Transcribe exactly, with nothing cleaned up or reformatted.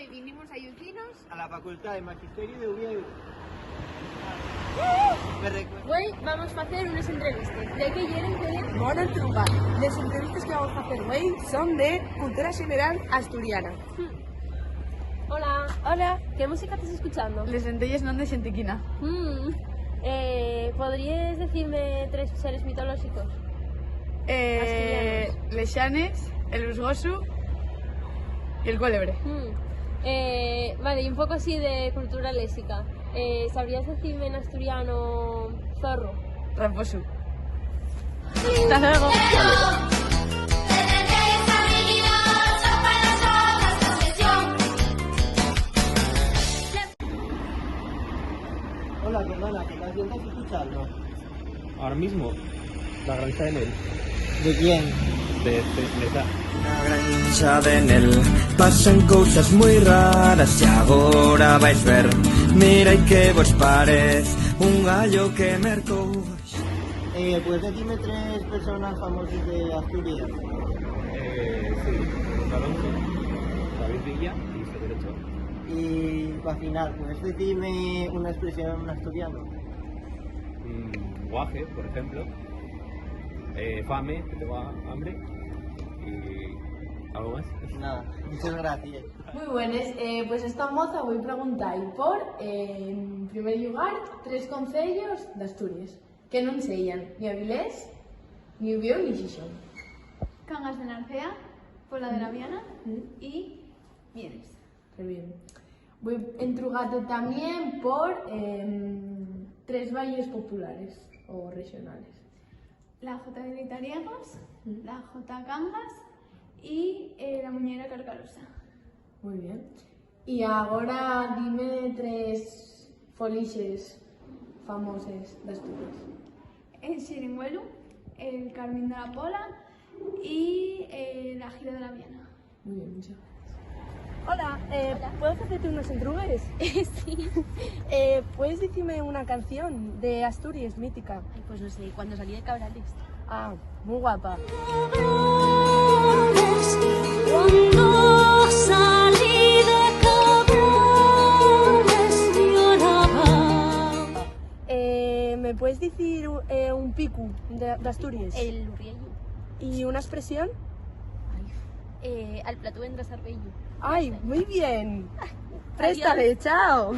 Vinimos ayucinos a la Facultad de Magisteriu de Uviéu. Me recu- Güei vamos facer unes entrevistes, ya que yeren que van a trugar. Les entrevistes que vamos facer güei son de cultura general asturiana. Hmm. Hola. Hola. ¿Qué música estás escuchando? Les lentelles non de Xentiquina. Hmm. Eh, ¿podríes decirme tres seres mitológicos? Eh, asturianos. Les Xanes, el Usgosu y el Cuélebre. Hmm. Eh, vale, y un poco así de cultura léxica. Eh, ¿sabrías decirme en asturiano zorro? Tramposu. Hasta luego. Hola, perdona, que no sientas escucharlo. Ahora mismo, la granxa de Nel. ¿De quién? De, de, de esa. Na granxa de Nel pasan cousas mui raras, y agora vais ver. Mira, y que vos parez un gallo que mercou. Eh, ¿puedes decirme tres personas famosas de Asturias? Eh, sí, Fernando Alonso, David Villa y Xavier Ochoa. Y pa final, ¿puedes decirme una expresión en asturiano? Mm, guaje, por ejemplo. Eh, fame, que tengo ha-, hambre. Y algo más. Nada, muchas gracias. Muy buenas. Eh, pues esta moza voi preguntar por, eh, en primer llugar, tres concellos d'Asturias que nun seyan ni Avilés, ni Uviéu, ni Xixón. Cangas de Narcea, Pola de la Viana Mm. y Mieres. Qué bien. Voi entrugate tamién por, em, tres valles populares o rexonales. La Jota de Vitariegas, Mm. la Jota Cangas y, eh, la Muñeira Carcarosa. Muy bien. Y agora dime tres folixes famoses d'Asturias. El Xirigüelu, el Carmín de la Pola y, eh, la Gira de la Viana. Muy bien, muchas gracias. Hola, eh, Hola. ¿Puedo hacerte unos entrugues? Sí. Eh, ¿puedes decirme una canción de Asturias mítica? Ay, pues no sé, Cuando salí de Cabrales. Ah, muy guapa. Cuando salí de Cabrales, lloraba. Eh, ¿me puedes decir, eh, un picu de, d'Asturias? El Urriellu. ¿Y una expresión? Ay, eh, al plato vendrá sarvellu. Ay, muy bien. Préstale, chao.